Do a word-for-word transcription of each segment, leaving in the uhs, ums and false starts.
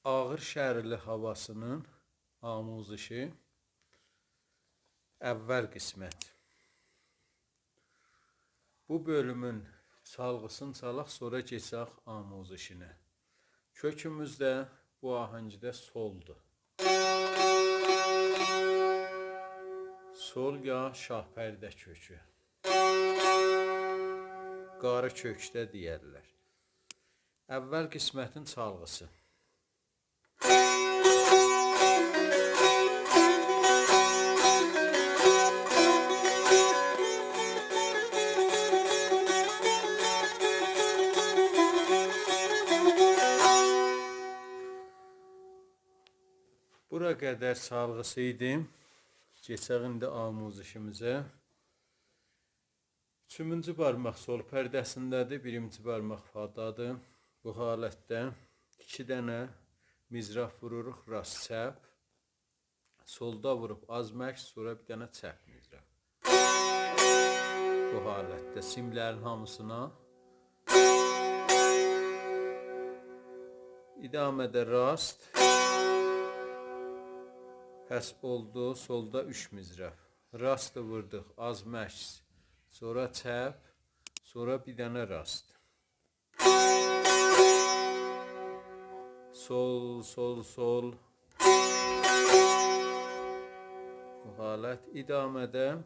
آغیر شهرلی هاواسینین آموزشی، اول قسمت. بو بؤلومون چالغیسینی چالاق، سونرا کئچک آموزشینه. کؤکوموز ده بو آهنگده سولدور. سول یا شاه‌پرده کؤکو. قاری کؤک ده دئیرلر. اول قسمتین چالغیسی. بورا قدر چالغیسی ایدی. کئچک ایندی آموزشیمیزه. اوچومونجو بارماق سول پرده‌سینده‌دیر، بیرینجی بارماق فادادیر. بو حالتده ایکی دنه مضراب ووروروق، راست، چپ. سولدا ووروب آز مکث، سونرا بیر دنه چپ مضراب. بو حالتده سیملرین هامیسینا. ادامه‌ده راست. پس اولدو، سولدا اوچ مضراب. راست ووردوق، آز مکث. سونرا چپ، سونرا بیر دنه راست. سول، سول، سول. بو حالت. ادامه‌ده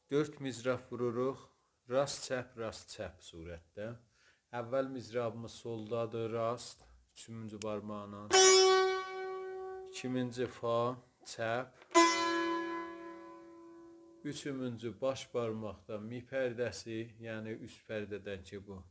دؤرد مضراب ووروروق. راست، چپ، راست، چپ صورتده. اول مضرابیمیز سولدادیر، راست، اوچونجو بارماقلا. ایکینجی فا، چپ. اوچونجو باش بارماقدا می پرده‌سی، یعنی اوست پرده‌دن کی بو